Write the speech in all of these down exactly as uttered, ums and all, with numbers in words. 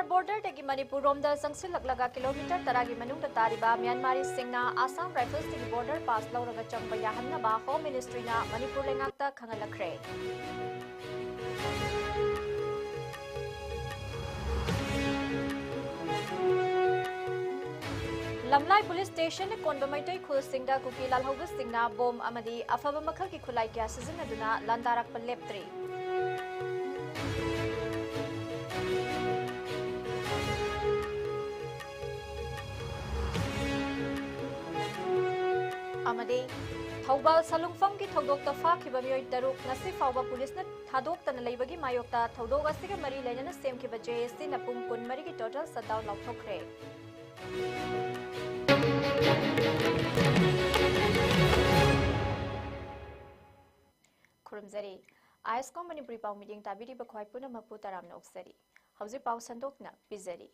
Borderꯗꯒꯤ ꯃꯅꯤꯄꯨꯔ ꯔꯣꯝꯗ ꯆꯪꯁꯤꯜꯂꯛꯂꯒ ꯀꯤꯂꯣꯃꯤꯇꯔ ꯇꯔꯥꯒꯤ ꯃꯅꯨꯡꯗ ꯇꯥꯔꯤꯕ ꯃ꯭ꯌꯥꯟꯃꯥꯔꯤꯁꯤꯡꯅ ꯑꯁꯥꯝ ꯔꯥꯏꯐꯜꯁꯇꯒꯤ border pass ꯂꯧꯔꯒ ꯆꯪꯕ ꯌꯥꯍꯟꯅꯕ Home Ministryꯅ ꯃꯅꯤꯄꯨꯔ ꯂꯩꯉꯥꯛꯇ ꯈꯪꯍꯜꯂꯛꯈ꯭ꯔꯦ꯫ ꯂꯝꯂꯥꯏ police stationꯅ ꯀꯣꯟꯕ ꯃꯩꯇꯩ ꯈꯨꯜꯁꯤꯡꯗ ꯀꯨꯀꯤ ꯂꯥꯜꯍꯧꯕꯁꯤꯡꯅ bomb ꯑꯃꯗꯤ ꯑꯐꯕ ꯃꯈꯜꯒꯤ ꯈꯨꯠꯂꯥꯏ ꯀꯌꯥ ꯁꯤꯖꯤꯟꯅꯗꯨꯅ ꯂꯥꯟꯗꯥꯔꯛꯄ ꯂꯦꯞꯇ꯭ꯔꯤ꯫ ꯑꯃꯗꯤ ꯊꯧꯕꯥꯜ ꯁꯂꯨꯡꯐꯝꯒꯤ ꯊꯧꯗꯣꯛꯇ ꯐꯥꯈꯤꯕ ꯃꯤꯑꯣꯏ ꯇꯔꯨꯛ ꯉꯁꯤ ꯐꯥꯎꯕ policeꯅ ꯊꯥꯗꯣꯛꯇꯅ ꯂꯩꯕꯒꯤ ꯃꯥꯌꯣꯛꯇ ꯊꯧꯗꯣꯛ ꯑꯁꯤꯒ ꯃꯔꯤ ꯂꯩꯅꯅ ꯁꯦꯝꯈꯤꯕ JACꯅ ꯄꯨꯡ ꯀꯨꯟꯃꯔꯤꯒꯤ total shutdown ꯂꯥꯎꯊꯣꯛꯈ꯭ꯔꯦ꯫ ꯈꯨꯔꯨꯝꯖꯔꯤ꯫ ISCOM ꯃꯅꯤꯄꯨꯔꯤ ꯄꯥꯎ ꯃꯤꯠꯌꯦꯡ ꯇꯥꯕꯤꯔꯤꯕ ꯈ꯭ꯋꯥꯏ ꯄꯨꯝꯅꯃꯛꯄꯨ ꯇꯔꯥꯝꯅ ꯑꯣꯛꯆꯔꯤ꯫ ꯍꯧꯖꯤꯛ ꯄꯥꯎ ꯁꯟꯗꯣꯛꯅ ꯄꯤꯖꯔꯤ꯫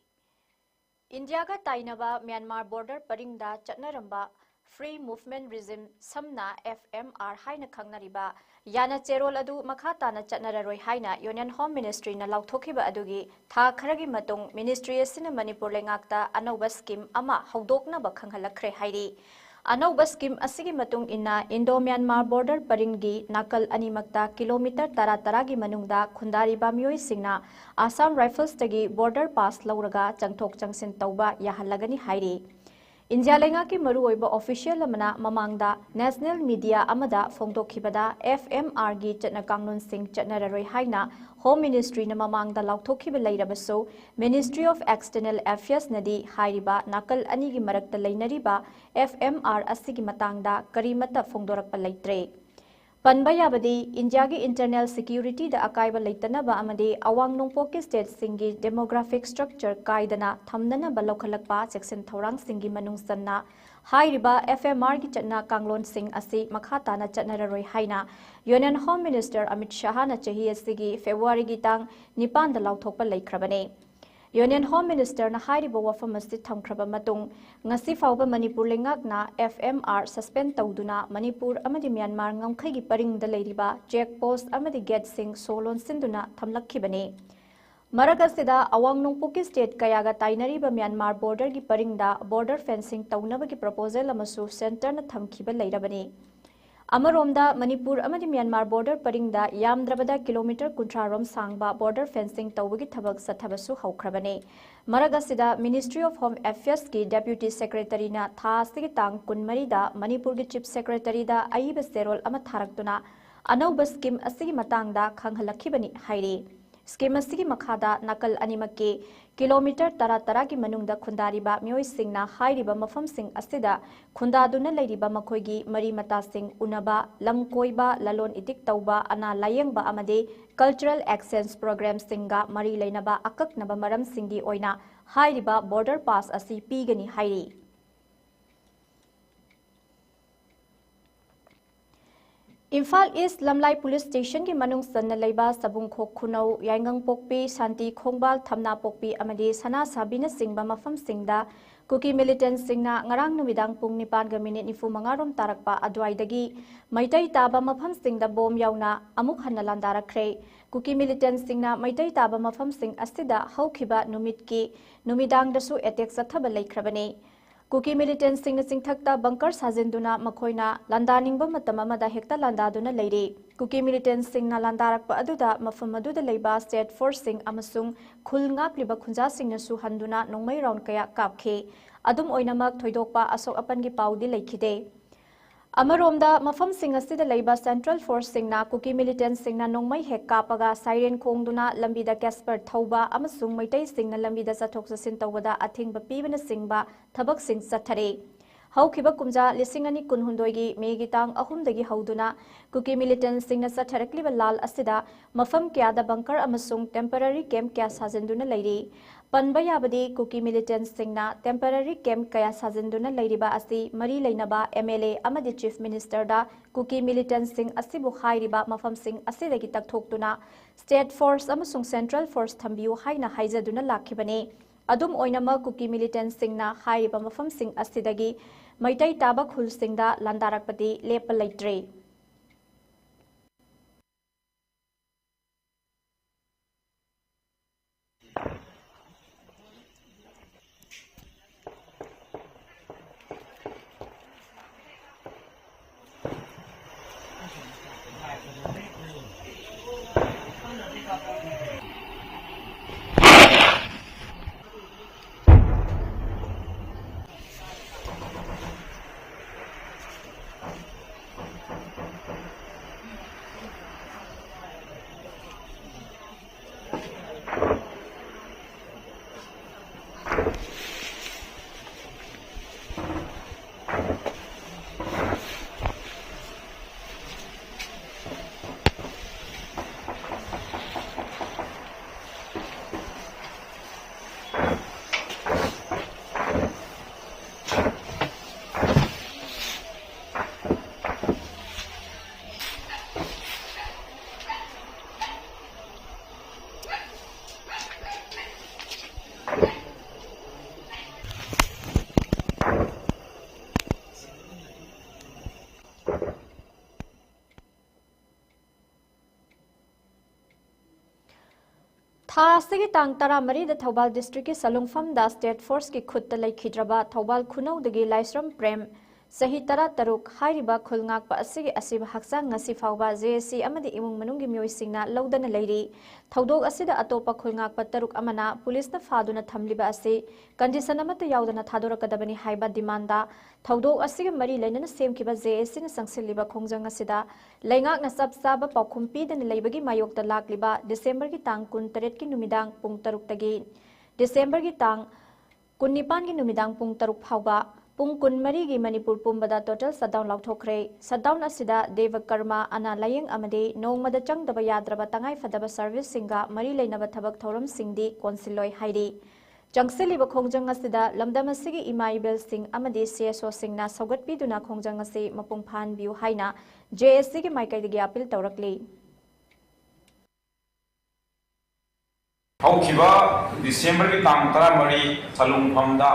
ꯏꯟꯗꯤꯌꯥꯒ ꯇꯥꯏꯅꯕ ꯃ꯭ꯌꯥꯟꯃꯥꯔ border ꯄꯔꯤꯡꯗ ꯆꯠꯅꯔꯝꯕ Free Movement Regime, ꯁꯝꯅ FMR ꯍꯥꯏꯅ ꯈꯪꯅꯔꯤꯕ ꯌꯥꯅ ꯆꯦꯔꯣꯜ ꯑꯗꯨ ꯃꯈꯥ ꯇꯥꯅ ꯆꯠꯅꯔꯔꯣꯏ ꯍꯥꯏꯅ Union Home Ministryꯅ ꯂꯥꯎꯊꯣꯛꯈꯤꯕ ꯑꯗꯨꯒꯤ ꯊꯥ ꯈꯔꯒꯤ ꯃꯇꯨꯡ ministry ꯑꯁꯤꯅ ꯃꯅꯤꯄꯨꯔ ꯂꯩꯉꯥꯛꯇ ꯑꯅꯧꯕ scheme ꯑꯃ ꯍꯧꯗꯣꯛꯅꯕ ꯈꯪꯍꯜꯂꯛꯈ꯭ꯔꯦ ꯍꯥꯏꯔꯤ꯫ ꯑꯅꯧꯕ scheme ꯑꯁꯤꯒꯤ ꯃꯇꯨꯡ ꯏꯟꯅ Indo-Myanmar border ꯄꯔꯤꯡꯒꯤ ꯅꯥꯀꯜ ꯑꯅꯤꯃꯛꯇ ꯀꯤꯂꯣꯃꯤꯇꯔ ꯇꯔꯥ ꯇꯔꯥꯒꯤ ꯃꯅꯨꯡꯗ ꯈꯨꯟꯗꯥꯔꯤꯕ ꯃꯤꯑꯣꯏꯁꯤꯡꯅ ꯑꯁꯥꯝ ꯔꯥꯏꯐꯜꯁꯇꯒꯤ border pass ꯂꯧꯔꯒ ꯆꯪꯊꯣꯛ ꯆꯪꯁꯤꯟ ꯇꯧꯕ ꯌꯥꯍꯜꯂꯒꯅꯤ ꯍꯥꯏꯔꯤ꯫ ꯏꯟꯗꯤꯌꯥ ꯂꯩꯉꯥꯛꯀꯤ ꯃꯔꯨꯑꯣꯏꯕ official ꯑꯃꯅ ꯃꯃꯥꯡꯗ national media ꯑꯃꯗ ꯐꯣꯡꯗꯣꯛꯈꯤꯕꯗ, FMRꯒꯤ ꯆꯠꯅ ꯀꯥꯡꯂꯣꯟꯁꯤꯡ ꯆꯠꯅꯔꯔꯣꯏ ꯍꯥꯏꯅ Home Ministryꯅ ꯃꯃꯥꯡꯗ ꯂꯥꯎꯊꯣꯛꯈꯤꯕ ꯂꯩꯔꯕꯁꯨ, Ministry of External Affairsꯅꯗꯤ ꯍꯥꯏꯔꯤꯕ ꯅꯥꯀꯜ ꯑꯅꯤꯒꯤ ꯃꯔꯛꯇ ꯂꯩꯅꯔꯤꯕ FMR ꯑꯁꯤꯒꯤ ꯃꯇꯥꯡꯗ ꯀꯔꯤꯃꯠꯇ ꯐꯣꯡꯗꯣꯔꯛꯄ ꯂꯩꯇ꯭ꯔꯦ꯫ ꯄꯟꯕ ꯌꯥꯕꯗꯤ, ꯏꯟꯗꯤꯌꯥꯒꯤ internal securityꯗ ꯑꯀꯥꯏꯕ ꯂꯩꯇꯅꯕ ꯑꯃꯗꯤ ꯑꯋꯥꯡ ꯅꯣꯡꯄꯣꯛꯀꯤ stateꯁꯤꯡꯒꯤ demographic structure ꯀꯥꯏꯗꯅ ꯊꯝꯅꯅꯕ ꯂꯧꯈꯠꯂꯛꯄ ꯆꯦꯛꯁꯤꯟ ꯊꯧꯔꯥꯡꯁꯤꯡꯒꯤ ꯃꯅꯨꯡ ꯆꯟꯅ ꯍꯥꯏꯔꯤꯕ FMRꯒꯤ ꯆꯠꯅ ꯀꯥꯡꯂꯣꯟꯁꯤꯡ ꯑꯁꯤ ꯃꯈꯥ ꯇꯥꯅ ꯆꯠꯅꯔꯔꯣꯏ ꯍꯥꯏꯅ Union Home Minister ꯑꯃꯤꯠ ꯁꯍꯥꯅ ꯆꯍꯤ ꯑꯁꯤꯒꯤ Februaryꯒꯤ ꯇꯥꯡ ꯅꯤꯄꯥꯟꯗ ꯂꯥꯎꯊꯣꯛꯄ ꯂꯩꯈ꯭ꯔꯕꯅꯤ꯫ Union Home Ministerꯅ ꯍꯥꯏꯔꯤꯕ ꯋꯥꯐꯝ ꯑꯁꯤ ꯊꯝꯈ꯭ꯔꯕ ꯃꯇꯨꯡ, ꯉꯁꯤ ꯐꯥꯎꯕ ꯃꯅꯤꯄꯨꯔ ꯂꯩꯉꯥꯛꯅ FMR suspend ꯇꯧꯗꯨꯅ ꯃꯅꯤꯄꯨꯔ ꯑꯃꯗꯤ ꯃ꯭ꯌꯥꯟꯃꯥꯔ ꯉꯝꯈꯩꯒꯤ ꯄꯔꯤꯡꯗ ꯂꯩꯔꯤꯕ check post ꯑꯃꯗꯤ gateꯁꯤꯡ ꯁꯣ ꯂꯣꯟꯁꯤꯟꯗꯨꯅ ꯊꯝꯂꯛꯈꯤꯕꯅꯤ꯫ ꯃꯔꯛ ꯑꯁꯤꯗ ꯑꯋꯥꯡ ꯅꯣꯡꯄꯣꯛꯀꯤ state ꯀꯌꯥꯒ ꯇꯥꯏꯅꯔꯤꯕ ꯃ꯭ꯌꯥꯟꯃꯥꯔ borderꯒꯤ ꯄꯔꯤꯡꯗ border fencing ꯇꯧꯅꯕꯒꯤ proposal ꯑꯃꯁꯨ centreꯅ ꯊꯝꯈꯤꯕ ꯂꯩꯔꯕꯅꯤ꯫ ꯑꯃꯔꯣꯝꯗ, ꯃꯅꯤꯄꯨꯔ ꯑꯃꯗꯤ ꯃ꯭ꯌꯥꯟꯃꯥꯔ border ꯄꯔꯤꯡꯗ ꯌꯥꯝꯗ꯭ꯔꯕꯗ kilometre ꯀꯨꯟꯊ꯭ꯔꯥ ꯔꯣꯝ ꯁꯥꯡꯕ border fencing ꯇꯧꯕꯒꯤ ꯊꯕꯛ ꯆꯠꯊꯕꯁꯨ ꯍꯧꯈ꯭ꯔꯕꯅꯤ꯫ ꯃꯔꯛ ꯑꯁꯤꯗ, Ministry of Home Affairsꯀꯤ Deputy Secretaryꯅ ꯊꯥ ꯑꯁꯤꯒꯤ ꯇꯥꯡ ꯀꯨꯟꯃꯔꯤꯗ ꯃꯅꯤꯄꯨꯔꯒꯤ Chief Secretaryꯗ ꯑꯏꯕ ꯆꯦꯔꯣꯜ ꯑꯃ ꯊꯥꯔꯛꯇꯨꯅ ꯑꯅꯧꯕ scheme ꯑꯁꯤꯒꯤ ꯃꯇꯥꯡꯗ ꯈꯪꯍꯜꯂꯛꯈꯤꯕꯅꯤ ꯍꯥꯏꯔꯤ꯫ Scheme ꯑꯁꯤꯒꯤ ꯃꯈꯥꯗ ꯅꯥꯀꯜ ꯑꯅꯤꯃꯛꯀꯤ kilometre ꯇꯔꯥ ꯇꯔꯥꯒꯤ ꯃꯅꯨꯡꯗ ꯈꯨꯟꯗꯥꯔꯤꯕ ꯃꯤꯑꯣꯏꯁꯤꯡꯅ ꯍꯥꯏꯔꯤꯕ ꯃꯐꯝꯁꯤꯡ ꯑꯁꯤꯗ ꯈꯨꯟꯗꯥꯗꯨꯅ ꯂꯩꯔꯤꯕ ꯃꯈꯣꯏꯒꯤ ꯃꯔꯤ ꯃꯇꯥꯁꯤꯡ ꯎꯅꯕ, ꯂꯝ ꯀꯣꯏꯕ, ꯂꯂꯣꯟ ꯏꯇꯤꯛ ꯇꯧꯕ, ꯑꯅꯥ ꯂꯥꯌꯦꯡꯕ ꯑꯃꯗꯤ cultural exchange programmeꯁꯤꯡꯒ ꯃꯔꯤ ꯂꯩꯅꯕ ꯑꯀꯛꯅꯕ ꯃꯔꯝꯁꯤꯡꯒꯤ ꯑꯣꯏꯅ ꯍꯥꯏꯔꯤꯕ border pass ꯑꯁꯤ ꯄꯤꯒꯅꯤ ꯍꯥꯏꯔꯤ꯫ ꯏꯝꯐꯥꯜ East ꯂꯝꯂꯥꯏ police stationꯒꯤ ꯃꯅꯨꯡ ꯆꯟꯅ ꯂꯩꯕ ꯁꯕꯨꯡꯈꯣꯛ ꯈꯨꯅꯧ, ꯌꯥꯏꯉꯪꯄꯣꯛꯄꯤ, ꯁꯥꯟꯇꯤ ꯈꯣꯡꯕꯥꯜ, ꯊꯝꯅꯥꯄꯣꯛꯄꯤ ꯑꯃꯗꯤ ꯁꯅꯥꯁꯥꯕꯤꯅꯆꯤꯡꯕ ꯃꯐꯝꯁꯤꯡꯗ ꯀꯨꯀꯤ militantꯁꯤꯡꯅ ꯉꯔꯥꯡ ꯅꯨꯃꯤꯗꯥꯡ ꯄꯨꯡ ꯅꯤꯄꯥꯟꯒ minute ꯅꯤꯐꯨ ꯃꯉꯥ ꯔꯣꯝ ꯇꯥꯔꯛꯄ ꯑꯗꯨꯋꯥꯏꯗꯒꯤ ꯃꯩꯇꯩ ꯇꯥꯕ ꯃꯐꯝꯁꯤꯡꯗ bomb ꯌꯥꯎꯅ ꯑꯃꯨꯛ ꯍꯟꯅ ꯂꯥꯟꯗꯥꯔꯛꯈ꯭ꯔꯦ꯫ ꯀꯨꯀꯤ militantꯁꯤꯡꯅ ꯃꯩꯇꯩ ꯇꯥꯕ ꯃꯐꯝꯁꯤꯡ ꯑꯁꯤꯗ ꯍꯧꯈꯤꯕ ꯅꯨꯃꯤꯠꯀꯤ ꯅꯨꯃꯤꯗꯥꯡꯗꯁꯨ attack ꯆꯠꯊꯕ ꯂꯩꯈ꯭ꯔꯕꯅꯤ꯫ ꯀꯨꯀꯤ militantꯁꯤꯡꯅ ꯆꯤꯡꯊꯛꯇ bunker ꯁꯥꯖꯤꯟꯗꯨꯅ ꯃꯈꯣꯏꯅ ꯂꯥꯟꯗꯥꯅꯤꯡꯕ ꯃꯇꯝ ꯑꯃꯗ ꯍꯦꯛꯇ ꯂꯥꯟꯗꯥꯗꯨꯅ ꯂꯩꯔꯤ꯫ ꯀꯨꯀꯤ militantꯁꯤꯡꯅ ꯂꯥꯟꯗꯥꯔꯛꯄ ꯑꯗꯨꯗ ꯃꯐꯝ ꯑꯗꯨꯗ ꯂꯩꯕ state forceꯁꯤꯡ ꯑꯃꯁꯨꯡ ꯈꯨꯜ ꯉꯥꯛꯂꯤꯕ ꯈꯨꯟꯖꯥꯁꯤꯡꯅꯁꯨ ꯍꯟꯗꯨꯅ ꯅꯣꯡꯃꯩ round ꯀꯌꯥ ꯀꯥꯞꯈꯤ꯫ ꯑꯗꯨꯝ ꯑꯣꯏꯅꯃꯛ, ꯊꯣꯏꯗꯣꯛꯄ ꯑꯁꯣꯛ ꯑꯄꯟꯒꯤ ꯄꯥꯎꯗꯤ ꯂꯩꯈꯤꯗꯦ꯫ ꯑꯃꯔꯣꯝꯗ, ꯃꯐꯝꯁꯤꯡ ꯑꯁꯤꯗ ꯂꯩꯕ central forceꯁꯤꯡꯅ ꯀꯨꯀꯤ militantꯁꯤꯡꯅ ꯅꯣꯡꯃꯩ ꯍꯦꯛ ꯀꯥꯞꯄꯒ siren ꯈꯣꯡꯗꯨꯅ ꯂꯝꯕꯤꯗ Casper ꯊꯧꯕ ꯑꯃꯁꯨꯡ ꯃꯩꯇꯩꯁꯤꯡꯅ ꯂꯝꯕꯤꯗ ꯆꯠꯊꯣꯛ ꯆꯠꯁꯤꯟ ꯇꯧꯕꯗ ꯑꯊꯤꯡꯕ ꯄꯤꯕꯅꯆꯤꯡꯕ ꯊꯕꯛꯁꯤꯡ ꯆꯠꯊꯔꯤ꯫ ꯍꯧꯈꯤꯕ ꯀꯨꯝꯖꯥ ꯂꯤꯁꯤꯡ ꯑꯅꯤ ꯀꯨꯟꯍꯨꯝꯗꯣꯏꯒꯤ Mayꯒꯤ ꯇꯥꯡ ꯑꯍꯨꯝꯗꯒꯤ ꯍꯧꯗꯨꯅ ꯀꯨꯀꯤ militantꯁꯤꯡꯅ ꯆꯠꯊꯔꯛꯂꯤꯕ ꯂꯥꯜ ꯑꯁꯤꯗ ꯃꯐꯝ ꯀꯌꯥꯗ bunker ꯑꯃꯁꯨꯡ temporary camp ꯀꯌꯥ ꯁꯥꯖꯤꯟꯗꯨꯅ ꯂꯩꯔꯤ꯫ ꯄꯟꯕ ꯌꯥꯕꯗꯤ, ꯀꯨꯀꯤ militantꯁꯤꯡꯅ temporary camp ꯀꯌꯥ ꯁꯥꯖꯤꯟꯗꯨꯅ ꯂꯩꯔꯤꯕ ꯑꯁꯤ ꯃꯔꯤ ꯂꯩꯅꯕ MLA ꯑꯃꯗꯤ Chief Ministerꯗ ꯀꯨꯀꯤ militantꯁꯤꯡ ꯑꯁꯤꯕꯨ ꯍꯥꯏꯔꯤꯕ ꯃꯐꯝꯁꯤꯡ ꯑꯁꯤꯗꯒꯤ ꯇꯛꯊꯣꯛꯇꯨꯅ state force ꯑꯃꯁꯨꯡ central force ꯊꯝꯕꯤꯌꯨ ꯍꯥꯏꯅ ꯍꯥꯏꯖꯗꯨꯅ ꯂꯥꯛꯈꯤꯕꯅꯤ꯫ ꯑꯗꯨꯝ ꯑꯣꯏꯅꯃꯛ, ꯀꯨꯀꯤ militantꯁꯤꯡꯅ ꯍꯥꯏꯔꯤꯕ ꯃꯐꯝꯁꯤꯡ ꯑꯁꯤꯗꯒꯤ ꯃꯩꯇꯩ ꯇꯥꯕ ꯈꯨꯜꯁꯤꯡꯗ ꯂꯥꯟꯗꯥꯔꯛꯄꯗꯤ ꯂꯦꯞꯄ ꯂꯩꯇ꯭ꯔꯦ꯫ ꯊꯥ ꯑꯁꯤꯒꯤ ꯇꯥꯡ ꯇꯔꯥꯃꯔꯤꯗ ꯊꯧꯕꯥꯜ district ꯀꯤ ꯁꯂꯨꯡꯐꯝꯗ state force ꯀꯤ ꯈꯨꯠꯇ ꯂꯩꯈꯤꯗ꯭ꯔꯕ ꯊꯧꯕꯥꯜ ꯈꯨꯅꯧꯗꯒꯤ ꯂꯥꯏꯁ꯭ꯔꯝ ꯄ꯭ꯔꯦꯝ, ꯆꯍꯤ ꯇꯔꯥꯇꯔꯨꯛ, ꯍꯥꯏꯔꯤꯕ ꯈꯨꯜ ꯉꯥꯛꯄ ꯑꯁꯤꯒꯤ ꯑꯁꯤꯕ ꯍꯛꯆꯥꯡ ꯉꯁꯤ ꯐꯥꯎꯕ J A C ꯑꯃꯗꯤ ꯏꯃꯨꯡ ꯃꯅꯨꯡꯒꯤ ꯃꯤꯑꯣꯏꯁꯤꯡꯅ ꯂꯧꯗꯅ ꯂꯩꯔꯤ꯫ ꯊꯧꯗꯣꯛ ꯑꯁꯤꯗ ꯑꯇꯣꯞꯄ ꯈꯨꯜ ꯉꯥꯛꯄ ꯇꯔꯨꯛ ꯑꯃꯅ ꯄꯨꯂꯤꯁꯅ ꯐꯥꯗꯨꯅ ꯊꯝꯂꯤꯕ ꯑꯁꯤ condition ꯑꯃꯠꯇ ꯌꯥꯎꯗꯅ ꯊꯥꯗꯣꯔꯛꯀꯗꯕꯅꯤ ꯍꯥꯏꯕ demand ꯊꯧꯗꯣꯛ ꯑꯁꯤꯒ ꯃꯔꯤ ꯂꯩꯅꯅ ꯁꯦꯝꯈꯤꯕ J A C ꯅ ꯆꯪꯁꯤꯜꯂꯤꯕ ꯈꯣꯡꯖꯪ ꯑꯁꯤꯗ ꯂꯩꯉꯥꯛꯅ ꯆꯞ ꯆꯥꯕ ꯄꯥꯎꯈꯨꯝ ꯄꯤꯗꯅ ꯂꯩꯕꯒꯤ ꯃꯥꯌꯣꯛꯇ ꯂꯥꯛꯂꯤꯕ December ꯒꯤ ꯇꯥꯡ ꯀꯨꯟꯇꯔꯦꯠꯀꯤ ꯅꯨꯃꯤꯗꯥꯡ ꯄꯨꯡ ꯇꯔꯨꯛꯇꯒꯤ December ꯒꯤ ꯇꯥꯡ ꯀꯨꯟꯅꯤꯄꯥꯟꯒꯤ ꯅꯨꯃꯤꯗꯥꯡ ꯄꯨꯡ ꯇꯔꯨꯛ ꯐꯥꯎꯕ ꯄꯨꯡ ꯀꯨꯟꯃꯔꯤꯒꯤ ꯃꯅꯤꯄꯨꯔ ꯄꯨꯝꯕꯗ total shutdown ꯂꯥꯎꯊꯣꯛꯈ꯭ꯔꯦ꯫ Shutdown ꯑꯁꯤꯗ ꯗꯦꯕ ꯀꯔꯃ, ꯑꯅꯥ ꯂꯥꯌꯦꯡ ꯑꯃꯗꯤ ꯅꯣꯡꯃꯗ ꯆꯪꯗꯕ ꯌꯥꯗ꯭ꯔꯕ ꯇꯉꯥꯏ ꯐꯗꯕ service ꯁꯤꯡꯒ ꯃꯔꯤ ꯂꯩꯅꯕ ꯊꯕꯛ ꯊꯧꯔꯝꯁꯤꯡꯗꯤ ꯀꯣꯟꯁꯤꯜꯂꯣꯏ ꯍꯥꯏꯔꯤ꯫ ꯆꯪꯁꯤꯜꯂꯤꯕ ꯈꯣꯡꯖꯪ ꯑꯁꯤꯗ ꯂꯝꯗꯝ ꯑꯁꯤꯒꯤ ꯏꯃꯥ ꯏꯕꯦꯜꯁꯤꯡ ꯑꯃꯗꯤ C S O ꯁꯤꯡꯅ ꯁꯧꯒꯠꯄꯤꯗꯨꯅ ꯈꯣꯡꯖꯪ ꯑꯁꯤ ꯃꯄꯨꯡ ꯐꯥꯍꯟꯕꯤꯌꯨ ꯍꯥꯏꯅ J A C ꯒꯤ ꯃꯥꯏꯀꯩꯗꯒꯤ appeal ꯇꯧꯔꯛꯂꯤ꯫ ꯍꯧꯈꯤꯕ December ꯒꯤ ꯇꯥꯡ ꯇꯔꯥꯃꯔꯤ ꯁꯂꯨꯡꯐꯝꯗ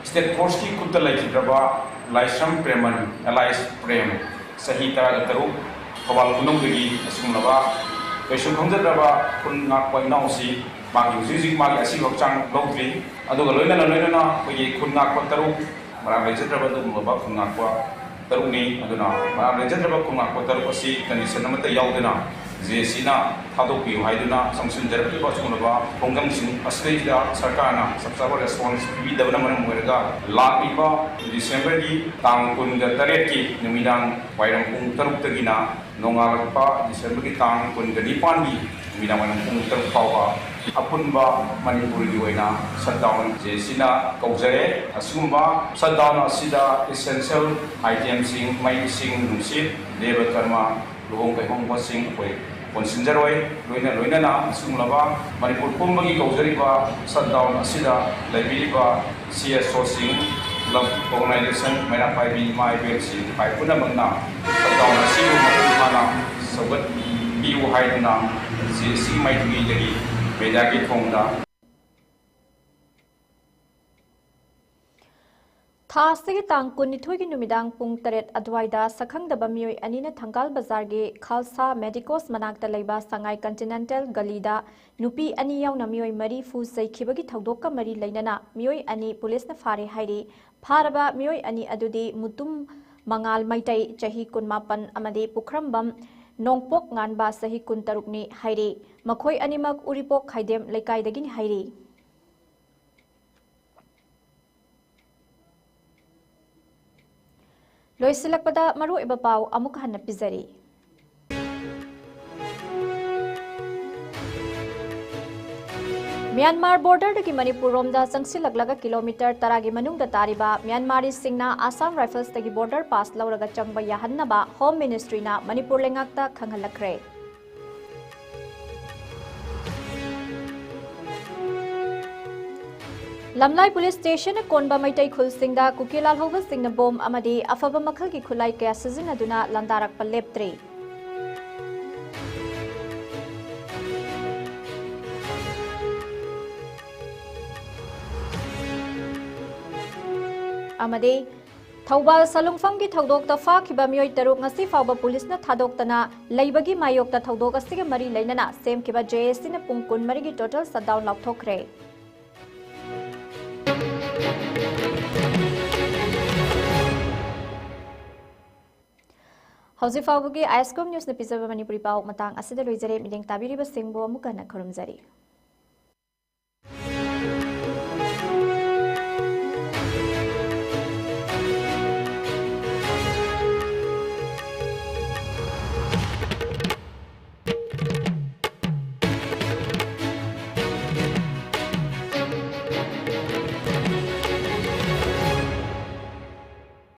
state force ꯀꯤ ꯈꯨꯠꯇ ꯂꯩꯈꯤꯗ꯭ꯔꯕ ꯂꯥꯏꯁ꯭ꯔꯝ ꯄ꯭ꯔꯦꯃꯟ, alias ꯄ꯭ꯔꯦꯝ, ꯆꯍꯤ ꯇꯔꯥꯒ ꯇꯔꯨꯛ, ꯊꯧꯕꯥꯜ ꯈꯨꯅꯧꯗꯒꯤ ꯑꯁꯤꯒꯨꯝꯂꯕ ꯀꯩꯁꯨ ꯈꯪꯖꯗ꯭ꯔꯕ ꯈꯨꯟ ꯉꯥꯛꯄ ꯏꯅꯥꯎꯁꯤ ꯃꯥꯒꯤ ꯍꯧꯖꯤꯛ ꯍꯧꯖꯤꯛ ꯃꯥꯒꯤ ꯑꯁꯤꯕ ꯍꯛꯆꯥꯡ ꯂꯧꯗ꯭ꯔꯤ꯫ ꯑꯗꯨꯒ ꯂꯣꯏꯅꯅ ꯂꯣꯏꯅꯅ ꯑꯩꯈꯣꯏꯒꯤ ꯈꯨꯟ ꯉꯥꯛꯄ ꯇꯔꯨꯛ, ꯃꯔꯥꯜ ꯂꯩꯖꯗ꯭ꯔꯕ ꯑꯗꯨꯒꯨꯝꯂꯕ ꯈꯨꯟ ꯉꯥꯛꯄ ꯇꯔꯨꯛꯅꯤ꯫ ꯑꯗꯨꯅ ꯃꯔꯥꯜ ꯂꯩꯖꯗ꯭ꯔꯕ ꯈꯨꯟ ꯉꯥꯛꯄ ꯇꯔꯨꯛ ꯑꯁꯤ condition ꯑꯃꯠꯇ ꯌꯥꯎꯗꯅ J A C ꯅ ꯊꯥꯗꯣꯛꯄꯤꯌꯨ ꯍꯥꯏꯗꯨꯅ ꯆꯪꯁꯤꯟꯖꯔꯛꯂꯤꯕ ꯑꯁꯤꯒꯨꯝꯂꯕ ꯈꯣꯡꯖꯪꯁꯤꯡ ꯑꯁꯤꯗꯩꯁꯤꯗ ꯁꯔꯀꯥꯔꯅ ꯆꯞ ꯆꯥꯕ response ꯄꯤꯕꯤꯗꯕꯅ ꯃꯔꯝ ꯑꯣꯏꯔꯒ ꯂꯥꯛꯂꯤꯕ December ꯒꯤ ꯇꯥꯡ ꯀꯨꯟꯒ ꯇꯔꯦꯠꯀꯤ ꯅꯨꯃꯤꯗꯥꯡ ꯋꯥꯏꯔꯝ ꯄꯨꯡ ꯇꯔꯨꯛꯇꯒꯤꯅ ꯅꯣꯡꯉꯥꯜꯂꯛꯄ December ꯒꯤ ꯇꯥꯡ ꯀꯨꯟꯒ ꯅꯤꯄꯥꯟꯒꯤ ꯅꯨꯃꯤꯗꯥꯡ ꯋꯥꯏꯔꯝ ꯄꯨꯡ ꯇꯔꯨꯛ ꯐꯥꯎꯕ ꯑꯄꯨꯟꯕ ꯃꯅꯤꯄꯨꯔꯒꯤ ꯑꯣꯏꯅ ꯁꯠ ꯗꯥꯎꯟ ꯖꯦ ꯑꯦ ꯁꯤꯅ ꯀꯧꯖꯔꯦ꯫ ꯑꯁꯤꯒꯨꯝꯕ ꯁꯠ ꯗꯥꯎꯟ ꯑꯁꯤꯗ essential item ꯁꯤꯡ, ꯃꯩ, ꯏꯁꯤꯡ, ꯅꯨꯡꯁꯤꯠ, ꯗꯦꯕ ꯀꯔꯃ, ꯂꯨꯍꯣꯡ ꯀꯩꯍꯣꯡꯕꯁꯤꯡ ꯑꯩꯈꯣꯏ ꯀꯣꯟꯁꯤꯟꯖꯔꯣꯏ꯫ ꯂꯣꯏꯅ ꯂꯣꯏꯅꯅ ꯑꯁꯤꯒꯨꯝꯂꯕ ꯃꯅꯤꯄꯨꯔ ꯄꯨꯝꯕꯒꯤ ꯀꯧꯖꯔꯤꯕ ꯁꯠ ꯗꯥꯎꯟ ꯑꯁꯤꯗ ꯂꯩꯕꯤꯔꯤꯕ ꯁꯤ ꯑꯦꯁ ꯑꯣꯁꯤꯡ, club, organization, ꯃꯩꯔꯥ ꯄꯥꯏꯕꯤ ꯏꯃꯥ ꯏꯕꯦꯜꯁꯤꯡ, ꯈ꯭ꯋꯥꯏ ꯄꯨꯝꯅꯃꯛꯅ ꯁꯠ ꯗꯥꯎꯟ ꯑꯁꯤꯕꯨ ꯃꯄꯨꯡ ꯐꯥꯅ ꯁꯧꯒꯠꯄꯤꯌꯨ ꯍꯥꯏꯗꯨꯅ ꯖꯦ ꯑꯦ ꯁꯤ ꯃꯥꯏꯊꯤꯕꯤꯗꯒꯤ ꯃꯦꯗꯤꯌꯥꯒꯤ ꯊꯣꯡꯗ ꯊꯥ ꯑꯁꯤꯒꯤ ꯇꯥꯡ ꯀꯨꯟꯅꯤꯊꯣꯏꯒꯤ ꯅꯨꯃꯤꯗꯥꯡ ꯄꯨꯡ ꯇꯔꯦꯠ ꯑꯗꯨꯋꯥꯏꯗ ꯁꯛꯈꯪꯗꯕ ꯃꯤꯑꯣꯏ ꯑꯅꯤꯅ ꯊꯪꯒꯥꯜ ꯕꯖꯥꯔꯒꯤ ꯈꯥꯜꯁꯥ ꯃꯦꯗꯤꯀꯣꯁ ꯃꯅꯥꯛꯇ ꯂꯩꯕ ꯁꯉꯥꯏ ꯀꯟꯇꯤꯅꯦꯟꯇꯦꯜ ꯒꯂꯤꯗ ꯅꯨꯄꯤ ꯑꯅꯤ ꯌꯥꯎꯅ ꯃꯤꯑꯣꯏ ꯃꯔꯤ ꯐꯨ ꯆꯩꯈꯤꯕꯒꯤ ꯊꯧꯗꯣꯛꯀ ꯃꯔꯤ ꯂꯩꯅꯅ ꯃꯤꯑꯣꯏ ꯑꯅꯤ ꯄꯨꯂꯤꯁꯅ ꯐꯥꯔꯦ ꯍꯥꯏꯔꯤ꯫ ꯐꯥꯔꯕ ꯃꯤꯑꯣꯏ ꯑꯅꯤ ꯑꯗꯨꯗꯤ ꯃꯨꯇꯨꯝ ꯃꯉꯥꯜ ꯃꯩꯇꯩ, ꯆꯍꯤ ꯀꯨꯟꯃꯥꯄꯟ, ꯑꯃꯗꯤ ꯄꯨꯈ꯭ꯔꯝꯕꯝ ꯅꯣꯡꯄꯣꯛ ꯉꯥꯟꯕ, ꯆꯍꯤ ꯀꯨꯟꯇꯔꯨꯛꯅꯤ ꯍꯥꯏꯔꯤ꯫ ꯃꯈꯣꯏ ꯑꯅꯤꯃꯛ ꯎꯔꯤꯄꯣꯛ ꯈꯥꯏꯗꯦꯝ ꯂꯩꯀꯥꯏꯗꯒꯤꯅꯤ ꯍꯥꯏꯔꯤ꯫ ꯂꯣꯏꯁꯤꯜꯂꯛꯄꯗ ꯃꯔꯨꯑꯣꯏꯕ ꯄꯥꯎ ꯑꯃꯨꯛ ꯍꯟꯅ ꯄꯤꯖꯔꯤ꯫ ꯃ꯭ꯌꯥꯟꯃꯥꯔ ꯕꯣꯔꯗꯔꯗꯒꯤ ꯃꯅꯤꯄꯨꯔ ꯔꯣꯝꯗ ꯆꯪꯁꯤꯜꯂꯛꯂꯒ ꯀꯤꯂꯣꯃꯤꯇꯔ ꯇꯔꯥꯒꯤ ꯃꯅꯨꯡꯗ ꯇꯥꯔꯤꯕ ꯃ꯭ꯌꯥꯟꯃꯥꯔꯤꯁꯤꯡꯅ ꯑꯁꯥꯝ ꯔꯥꯏꯐꯜꯁꯇꯒꯤ ꯕꯣꯔꯗꯔ ꯄꯥꯁ ꯂꯧꯔꯒ ꯆꯪꯕ ꯌꯥꯍꯟꯅꯕ ꯍꯣꯝ ꯃꯤꯅꯤꯁꯇ꯭ꯔꯤꯅ ꯃꯅꯤꯄꯨꯔ ꯂꯩꯉꯥꯛꯇ ꯈꯪꯍꯜꯂꯛꯈ꯭ꯔꯦ꯫ ꯂꯝꯂꯥꯏ ꯄꯨꯂꯤꯁ ꯁ꯭ꯇꯦꯁꯟꯅ ꯀꯣꯟꯕ ꯃꯩꯇꯩ ꯈꯨꯜꯁꯤꯡꯗ ꯀꯨꯀꯤ ꯂꯥꯜꯍꯧꯕꯁꯤꯡꯅ ꯕꯣꯝ ꯑꯃꯗꯤ ꯑꯐꯕ ꯃꯈꯜꯒꯤ ꯈꯨꯠꯂꯥꯏ ꯀꯌꯥ ꯁꯤꯖꯤꯟꯅꯗꯨꯅ ꯂꯥꯟꯗꯥꯔꯛꯄ ꯂꯦꯞꯇ꯭ꯔꯤ꯫ ꯑꯃꯗꯤ ꯊꯧꯕꯥꯜ ꯁꯂꯨꯡꯐꯝꯒꯤ ꯊꯧꯗꯣꯛꯇ ꯐꯥꯈꯤꯕ ꯃꯤꯑꯣꯏ ꯇꯔꯨꯛ ꯉꯁꯤ ꯐꯥꯎꯕ ꯄꯨꯂꯤꯁꯅ ꯊꯥꯗꯣꯛꯇꯅ ꯂꯩꯕꯒꯤ ꯃꯥꯌꯣꯛꯇ ꯊꯧꯗꯣꯛ ꯑꯁꯤꯒ ꯃꯔꯤ ꯂꯩꯅꯅ ꯁꯦꯝꯈꯤꯕ ꯖꯦ ꯑꯦ ꯁꯤꯅ ꯄꯨꯡ ꯀꯨꯟꯃꯔꯤꯒꯤ total shutdown ꯂꯥꯎꯊꯣꯛꯈ꯭ꯔꯦ꯫ ꯍꯧꯖꯤꯛ ꯐꯥꯎꯕꯒꯤ ꯑꯥꯏ ꯑꯦꯁ ꯀꯣꯝ ꯅ꯭ꯌꯨꯁꯅ ꯄꯤꯖꯕ ꯃꯅꯤꯄꯨꯔꯤ ꯄꯥꯎ ꯃꯇꯥꯡ ꯑꯁꯤꯗ ꯂꯣꯏꯖꯔꯦ꯫ ꯃꯤꯠꯌꯦꯡ ꯇꯥꯕꯤꯔꯤꯕꯁꯤꯡꯕꯨ ꯑꯃꯨꯛ ꯍꯟꯅ ꯈꯨꯔꯨꯝꯖꯔꯤ꯫